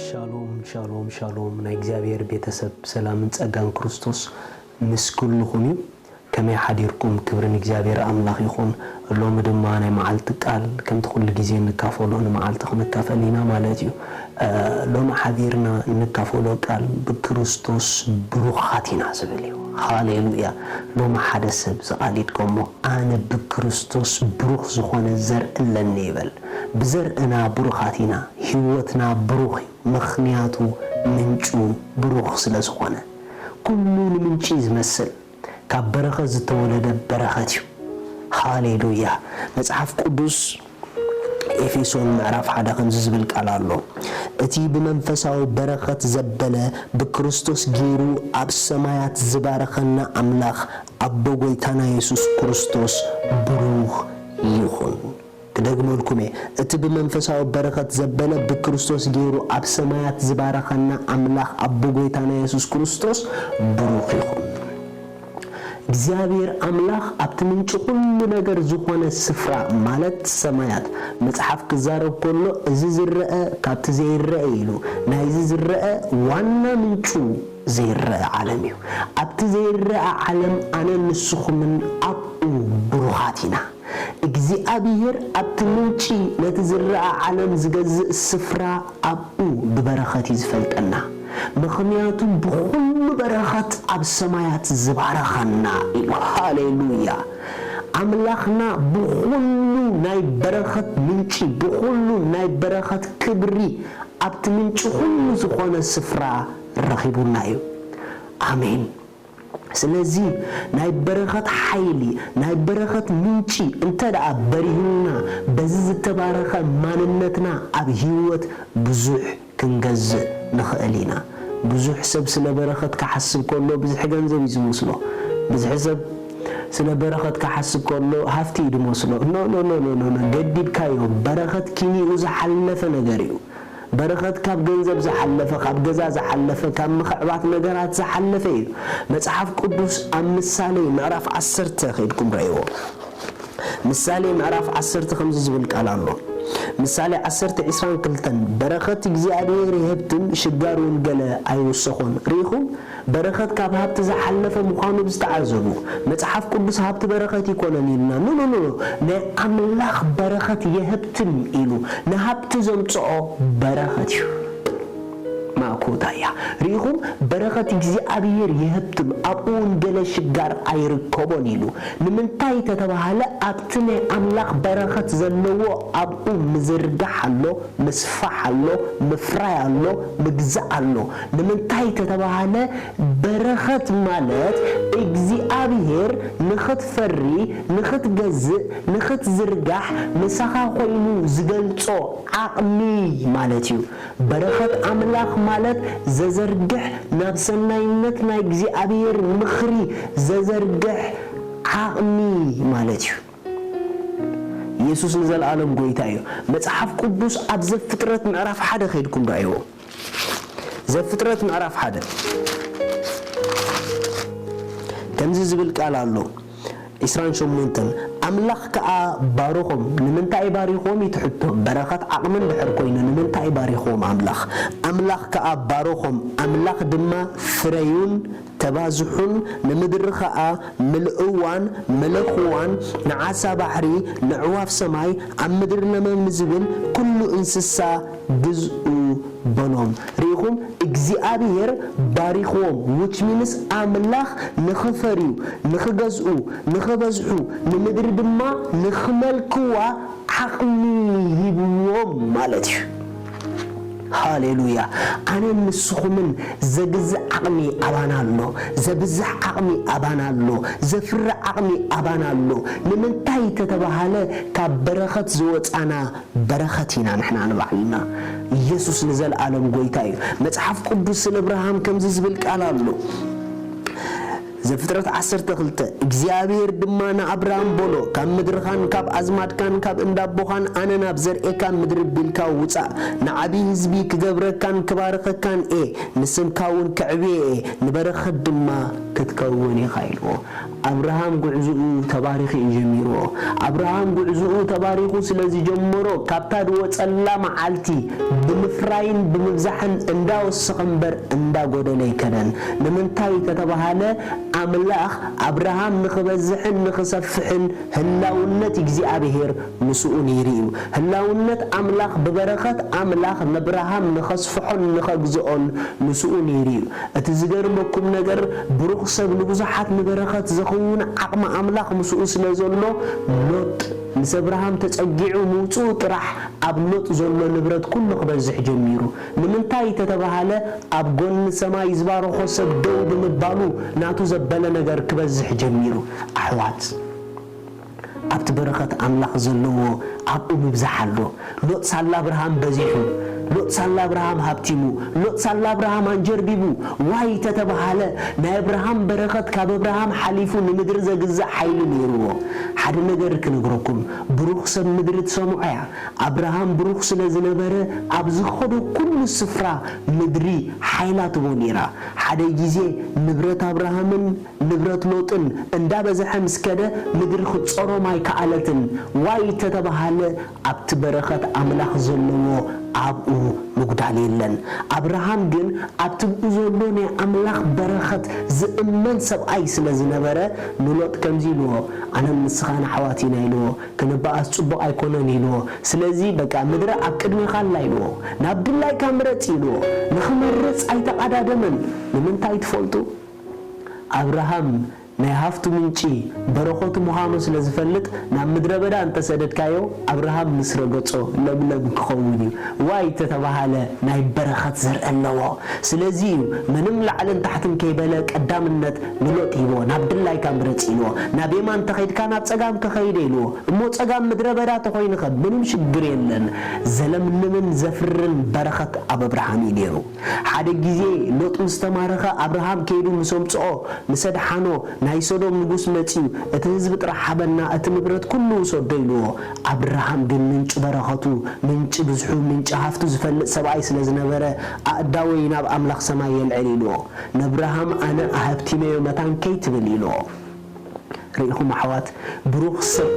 ሻሎም ሻሎም ሻሎም፣ ናይ እግዚኣብሔር ቤተሰብ፣ ሰላምን ጸጋን ክርስቶስ ምስ ኩልኹም እዩ። ከመይ ሓዲርኩም? ክብሪ ንእግዚኣብሔር ኣምላኽ ይኹን። ሎሚ ድማ ናይ መዓልቲ ቃል ከምቲ ኩሉ ግዜ እንካፈሎ ንመዓልቲ ክንካፈል ኢና ማለት እዩ። እ፣ ሎሚ ሓቢርና እንካፈሎ ቃል ብክርስቶስ ብሩኻት ኢና ዝብል እዩ። ሃሌሉያ። ሎሚ ሓደ ሰብ ዝቓሊድከሞ ኣነ ብክርስቶስ ብሩኽ ዝኾነ ዘርኢ ኣለኒ ይበል። ብዘርእና ብሩኻት ኢና። ህይወትና ብሩኽ እዩ። ምኽንያቱ ምንጩ ብሩኽ ስለ ዝኾነ። ኩሉ ንምንጪ ዝመስል ካብ በረኸት ዝተወለደ በረኸት እዩ። ሃሌሉያ። መጽሓፍ ቅዱስ ኤፌሶን ምዕራፍ ሓደ ከምዚ ዝብል ቃል ኣሎ። እቲ ብመንፈሳዊ በረኸት ዘበለ ብክርስቶስ ገይሩ ኣብ ሰማያት ዝባረኸና ኣምላኽ ኣቦ ጎይታና የሱስ ክርስቶስ ብሩኽ ይኹን። ክደግመልኩም እየ። እቲ ብመንፈሳዊ በረኸት ዘበለ ብክርስቶስ ገይሩ ኣብ ሰማያት ዝባረኸና ኣምላኽ ኣቦ ጎይታና የሱስ ክርስቶስ ብሩኽ ይኹን። እግዚኣብሔር ኣምላኽ ኣብቲ ምንጪ ኩሉ ነገር ዝኾነ ስፍራ ማለት ሰማያት መጽሓፍ ክዛረብ ከሎ እዚ ዝረአ ካብቲ ዘይረአ ኢሉ ናይዚ ዝረአ ዋና ምንጩ ዘይረአ ዓለም እዩ። ኣብቲ ዘይረአ ዓለም ኣነን ንስኹምን ኣብኡ ብሩኻት ኢና። እግዚኣብሔር ኣብቲ ምንጪ ነቲ ዝረኣ ዓለም ዝገዝእ ስፍራ ኣብኡ ብበረኸት እዩ ዝፈልጠና። ምኽንያቱ ብኹሉ በረኸት ኣብ ሰማያት ዝባረኸና እዩ። ሃሌሉያ። ኣምላኽና ብኹሉ ናይ በረኸት ምንጪ፣ ብኹሉ ናይ በረኸት ክብሪ ኣብቲ ምንጪ ኩሉ ዝኾነ ስፍራ ረኺቡና እዩ። ኣሜን። ስለዚ ናይ በረኸት ሓይሊ፣ ናይ በረኸት ምንጪ እንተ ደኣ በሪሁልና፣ በዚ ዝተባረኸ ማንነትና ኣብ ህይወት ብዙሕ ክንገዝእ ንኽእል ኢና። ብዙሕ ሰብ ስለ በረኸት ክሓስብ ከሎ ብዝሒ ገንዘብ እዩ ዝመስሎ። ብዝሒ ሰብ ስለ በረኸት ክሓስብ ከሎ ሃፍቲ እዩ ዝመስሎ። ኖ፣ ኖ፣ ኖ፣ ኖ፣ ኖ፣ ኖ። ገዲድካዮ። በረኸት ኪኒኡ ዝሓለፈ ነገር እዩ። በረኸት ካብ ገንዘብ ዝሓለፈ፣ ካብ ገዛ ዝሓለፈ፣ ካብ ምኽዕባት ነገራት ዝሓለፈ እዩ። መጽሓፍ ቅዱስ ኣብ ምሳሌ ምዕራፍ ዓሰርተ ከይድኩም ረእይዎ። ምሳሌ ምዕራፍ ዓሰርተ ከምዚ ዝብል ቃል ኣሎ። ምሳሌ ዓሰርተ ዕስራን ክልተን፣ በረኸት እግዚኣብሔር ይህብትም፣ ሽጋር እውን ገለ ኣይውሰኾን። ርኢኹም? በረኸት ካብ ሃብቲ ዝሓለፈ ምዃኑ ብዝተዓዘቡ፣ መጽሓፍ ቅዱስ ሃብቲ በረኸት ይኮነን ኢልና። ኖ፣ ኖ፣ ኖ፣ ኖ። ናይ ኣምላኽ በረኸት የህብትም ኢሉ ንሃብቲ ዘምጽኦ በረኸት እዩ። ማእኮታ እያ። ርኢኹም? በረኸት እግዚኣብሔር የህብትም፣ ኣብኡ እውን ገለ ሽጋር ኣይርከቦን ኢሉ። ንምንታይ ተተባሃለ? ኣብቲ ናይ ኣምላኽ በረኸት ዘለዎ ኣብኡ ምዝርጋሕ ኣሎ፣ ምስፋሕ ኣሎ፣ ምፍራይ ኣሎ፣ ምግዛእ ኣሎ። ንምንታይ ተተባሃለ? በረኸት ማለት እግዚኣብሔር ንኽትፈሪ፣ ንኽትገዝእ፣ ንኽትዝርጋሕ ምሳኻ ኮይኑ ዝገልጾ ዓቕሚ ማለት እዩ። በረኸት ኣምላኽ ማለት ዘዘርግሕ፣ ናብ ሰናይነት ናይ እግዚኣብሔር ምኽሪ ዘዘርግሕ ዓቕሚ ማለት እዩ። ኢየሱስ ንዘለኣለም ጎይታ እዩ። መጽሓፍ ቅዱስ ኣብ ዘፍጥረት ምዕራፍ ሓደ ከይድኩም ረኣይዎ። ዘፍጥረት ምዕራፍ ሓደ ከምዚ ዝብል ቃል ኣሎ። ዕስራን ሸሞንተን፣ ኣምላኽ ከኣ ባረኾም። ንምንታይ ባሪኾም እዩ እቲ ሕቶ? በረኸት ዓቕሚ እንድሕር ኮይኑ ንምንታይ ባሪኾም ኣምላኽ? ኣምላኽ ከኣ ባረኾም። ኣምላኽ ድማ ፍረዩን ተባዝሑን፣ ንምድሪ ኸኣ ምልእዋን፣ መለኽዋን፣ ንዓሳ ባሕሪ፣ ነዕዋፍ ሰማይ፣ ኣብ ምድሪ ለመም ንዝብል ኩሉ እንስሳ ግዝኡ በሎም። ርኢኹም? እግዚኣብሔር ባሪኽዎም፣ which means ኣምላኽ ንኽፈርዩ፣ ንኽገዝኡ፣ ንኽበዝሑ፣ ንምድሪ ድማ ንኽመልክዋ ዓቕሚ ሂብዎም ማለት እዩ። ሃሌሉያ። ኣነን ንስኹምን ዘግዝእ ዓቕሚ ኣባና ኣሎ፣ ዘብዝሕ ዓቕሚ ኣባና ኣሎ፣ ዘፍሪ ዓቕሚ ኣባና ኣሎ። ንምንታይ ተተባሃለ ካብ በረኸት ዝወፃና በረኸት ኢና ንሕና ንባዕልና። ኢየሱስ ንዘለኣለም ጎይታ እዩ። መጽሓፍ ቅዱስ ስለ እብርሃም ከምዚ ዝብል ቃል ኣሎ። ዘፍጥረት ዓሰርተ ክልተ፣ እግዚኣብሔር ድማ ንኣብርሃም በሎ፣ ካብ ምድርኻን ካብ ኣዝማድካን ካብ እንዳቦኻን ኣነ ናብ ዘርእየካ ምድሪ ቢልካ ውጻእ። ንዓቢ ህዝቢ ክገብረካን ክባርኸካን እየ፣ ንስምካ እውን ከዕብየ እየ፣ ንበረኸት ድማ ክትከውን ኢኻ ኢልዎ። ኣብርሃም ጉዕዝኡ ተባሪኹ እዩ ጀሚርዎ። ኣብርሃም ጉዕዝኡ ተባሪኹ ስለ ዝጀመሮ፣ ካብታ ዝወጸላ መዓልቲ ብምፍራይን ብምብዛሕን እንዳወሰኸ እምበር እንዳጎደለ ኣይከደን። ንምንታይ ተተባሃለ፣ ኣምላኽ ኣብርሃም ንኽበዝሕን ንኽሰፍሕን ህላውነት እግዚኣብሔር ምስኡ ነይሩ እዩ። ህላውነት ኣምላኽ ብበረኸት ኣምላኽ ነብርሃም ንኸስፍሖን ንኸግዝኦን ምስኡ ነይሩ እዩ። እቲ ዝገርመኩም ነገር፣ ብሩኽ ሰብ ንብዙሓት ንበረኸት ዘኽውን ዓቕሚ ኣምላኽ ምስኡ ስለ ዘሎ፣ ሎጥ ምስ ኣብርሃም ተጸጊዑ ምውጽኡ ጥራሕ ኣብ ሎጥ ዘሎ ንብረት ኩሉ ክበዝሕ ጀሚሩ። ንምንታይ ተተባሃለ፣ ኣብ ጎኒ ሰማይ ዝባረኾ ሰብ ደው ብምባሉ ናቱ ዘበለ ነገር ክበዝሕ ጀሚሩ። ኣሕዋት፣ ኣብቲ በረኸት ኣምላኽ ዘለዎ ኣብኡ ምብዛሕ ኣሎ። ሎጥ ሳላ ኣብርሃም በዚሑ፣ ሎጥ ሳላ ኣብርሃም ሃብቲሙ፣ ሎጥ ሳላ ኣብርሃም ኣንጀርቢቡ፣ ዋይ ተተባሃለ፣ ናይ ኣብርሃም በረኸት ካብ ኣብርሃም ሓሊፉ ንምድሪ ዘግዝእ ሓይሊ ነይርዎ። ሓደ ነገር ክነግረኩም፣ ብሩኽ ሰብ ምድሪ ትሰምዖ እያ። ኣብርሃም ብሩኽ ስለ ዝነበረ፣ ኣብ ዝኸዶ ኩሉ ስፍራ ምድሪ ሓይላ ትቦ ነይራ። ሓደ ግዜ ንብረት ኣብርሃምን ንብረት ሎጥን እንዳበዝሐ ምስ ከደ፣ ምድሪ ክትጾሮም ኣይከኣለትን። ዋይ ተተባሃለ፣ ኣብቲ በረኸት ኣምላኽ ዘለዎ ኣብኡ ምጉዳል የለን። ኣብርሃም ግን ኣብቲ ብኡ ዘሎ ናይ ኣምላኽ በረኸት ዝእመን ሰብኣይ ስለ ዝነበረ፣ ንሎጥ ከምዚ ኢልዎ፣ "ኣነን ንስኻን ኣሕዋት ኢና" ኢልዎ። "ክንበኣስ ጽቡቕ ኣይኮነን" ኢልዎ። "ስለዚ በቃ ምድሪ ኣብ ቅድሜኻ ኣላ" ኢልዎ። "ናብ ድላይካ ምረጽ" ኢልዎ። ንኽመርጽ ኣይተቓዳደመን። ንምንታይ ትፈልጡ? ኣብርሃም ናይ ሃፍቱ ምንጪ በረኸቱ ምዃኑ ስለ ዝፈልጥ፣ ናብ ምድረ በዳ እንተሰደድካዮ፣ ኣብርሃም ምስ ረገጾ ለምለም ክኸውን እዩ። ዋይ ተተባሃለ፣ ናይ በረኸት ዘርኢ ኣለዎ። ስለዚ እዩ ምንም ላዕልን ታሕትን ከይበለ ቀዳምነት ንሎጥ ሂቦ፣ "ናብ ድላይካ ምረጽ" ኢልዎ። "ናብ የማን ተኸይድካ ናብ ጸጋም ከኸይደ" ኢልዎ። "እሞ ጸጋም ምድረ በዳ ተኾይንኸ?" "ምንም ሽግር የለን፣ ዘለምልምን ዘፍርን በረኸት ኣብ ኣብርሃም እዩ ነይሩ። ሓደ ግዜ ሎጥ ምስ ተማረኸ፣ ኣብርሃም ከይዱ ምስ ኣምጽኦ፣ ምስ ኣድሓኖ፣ ናይ ሶዶም ንጉስ መጺኡ፣ 'እቲ ህዝቢ ጥራሕ ሃበና፣ እቲ ንብረት ኩሉ ውሰዶ' ኢልዎ። ኣብርሃም ግን ምንጪ በረኸቱ፣ ምንጪ ብዝሑ፣ ምንጪ ሃፍቱ ዝፈልጥ ሰብኣይ ስለ ዝነበረ፣ 'ኣእዳወይ ናብ ኣምላኽ ሰማይ የልዕል' ኢልዎ። ነብርሃም 'ኣነ ኣሀብቲመዮ መታን ከይትብል' ኢልዎ። ርኢኹም ኣሕዋት፣ ብሩኽ ሰብ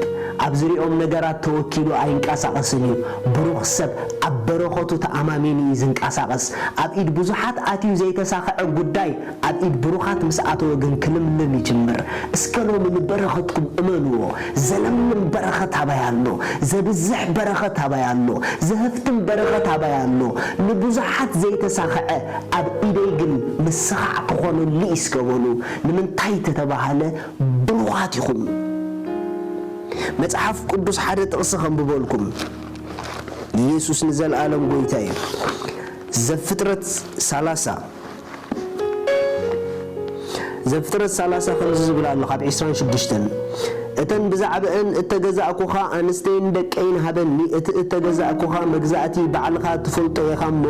ኣብ ዝሪኦም ነገራት ተወኪሉ ኣይንቀሳቐስን እዩ። ብሩኽ ሰብ ኣብ በረኸቱ ተኣማሚኑ እዩ ዝንቀሳቐስ። ኣብ ኢድ ብዙሓት ኣትዩ ዘይተሳኽዐ ጉዳይ ኣብ ኢድ ብሩኻት ምስ ኣተወ ግን ክልምልም ይጅምር። እስከ ሎሚ ንበረኸትኩም እመንዎ። ዘለምልም በረኸት ኣበይ ኣሎ? ዘብዝሕ በረኸት ኣበይ ኣሎ? ዘህፍትም በረኸት ኣበይ ኣሎ? ንብዙሓት ዘይተሳኽዐ ኣብ ኢደይ ግን ምስኻዕ ክኾነሉ እስከ በሉ። ንምንታይ ተተባሃለ ብሩኻት ኢኹም። መጽሓፍ ቅዱስ ሓደ ጥቕሲ ከንብበልኩም። ኢየሱስ ንዘለኣለም ጎይታ እዩ። ዘፍጥረት ሰላሳ፣ ዘፍጥረት ሰላሳ ከምዚ ዝብል ኣሎ፣ ካብ ዕስራን ሽዱሽተን፣ "እተን ብዛዕባእን እተገዛእኩኻ ኣንስተይን ደቀይን ሃበኒ፣ እቲ እተገዛእኩኻ መግዛእቲ ባዕልኻ ትፈልጦ ኢኻ እሞ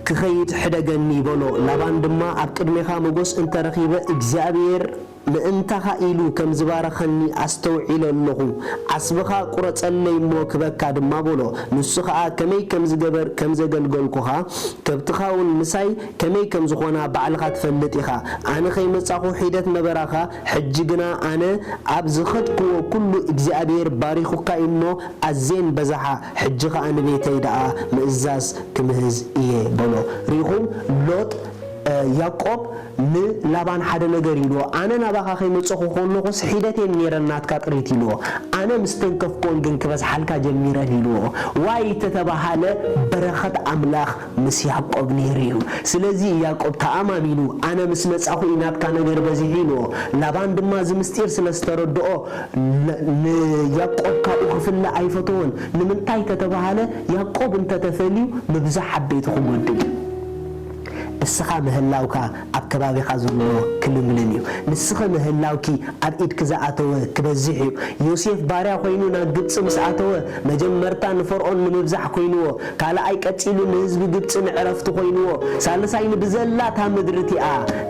ክኸይድ ሕደገኒ" በሎ። ላባን ድማ፣ "ኣብ ቅድሜኻ መጎስ እንተረኺበ እግዚኣብሔር ምእንታኻ ኢሉ ከም ዝባረኸኒ ኣስተውዒለ ኣለኹ። ዓስብኻ ቁረጸለይ እሞ ክበካ ድማ" በሎ። ንሱ ኸኣ፣ "ከመይ ከም ዝገበር-፣ ከም ዘገልገልኩኻ፣ ከብትኻ እውን ምሳይ ከመይ ከም ዝኾና ባዕልኻ ትፈልጥ ኢኻ። ኣነ ከይመጻኹ ሒደት ነበራኻ፣ ሕጂ ግና ኣነ ኣብ ዝኸድክዎ ኩሉ እግዚኣብሔር ባሪኹካ እዩ እሞ፣ ኣዝየን በዛሓ። ሕጂ ኸኣ ንቤተይ ደኣ ምእዛዝ ክምህዝ እየ" በሎ። ርኢኹም፣ ሎጥ፣ እ፣ ያዕቆብ ንላባን ሓደ ነገር ኢልዎ፣ "ኣነ ናባኻ ከይመጸኹ ከለኹስ ሒደት እየን ነይረን ናትካ ጥሪት" ኢልዎ። "ኣነ ምስ ተንከፍኩወን ግን ክበዝሓልካ ጀሚረን" ኢልዎ። ዋይ ተተባሃለ፣ በረኸት ኣምላኽ ምስ ያዕቆብ ነይሩ እዩ። ስለዚ ያዕቆብ ተኣማሚኑ፣ "ኣነ ምስ መጻኹ እዩ ናትካ ነገር በዚሑ" ኢልዎ። ላባን ድማ እዚ ምስጢር ስለ ዝተረድኦ፣ ን-፣ ንያዕቆብ ካብኡ ክፍለ ኣይፈተዎን። ንምንታይ ተተባሃለ፣ ያዕቆብ እንተተፈልዩ ምብዛሕ ዓበይቲ ክጎድል እዩ። እስኻ ምህላውካ ኣብ ከባቢኻ ዘሎ ክልምልም እዩ። ንስኺ ምህላውኪ ኣብ ኢድኪ ዝኣተወ ክበዝሕ እዩ። ዮሴፍ ባርያ ኮይኑ ናብ ግብጺ ምስ ኣተወ፣ መጀመርታ ንፈርኦን ንምብዛሕ ኮይንዎ፣ ካልኣይ ቀጺሉ ንህዝቢ ግብጺ ንዕረፍቲ ኮይንዎ፣ ሳልሳይ ንብዘላታ ምድሪ እቲኣ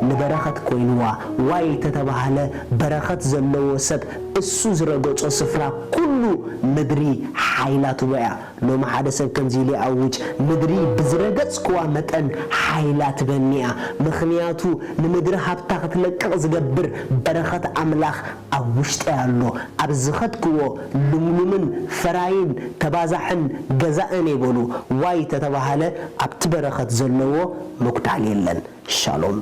ንበረኸት ኮይንዋ። ዋይ ተተባህለ፣ በረኸት ዘለዎ ሰብ እሱ ዝረገጾ ስፍራ ኩሉ ምድሪ ሓይላ ትቦ እያ። ሎሚ ሓደ ሰብ ከምዚ ኢሉ ይኣውጅ፣ ምድሪ ብዝረገጽክዋ መጠን ሓይላ ትበኒ እያ። ምኽንያቱ ንምድሪ ሃብታ ክትለቅቕ ዝገብር በረኸት ኣምላኽ ኣብ ውሽጠይ ኣሎ። ኣብ ዝኸድክዎ ልምሉምን ፈራይን ተባዛሕን ገዛእን እየ በሉ። ዋይ ተተባህለ ኣብቲ በረኸት ዘለዎ ምጉዳል የለን። ሻሎም።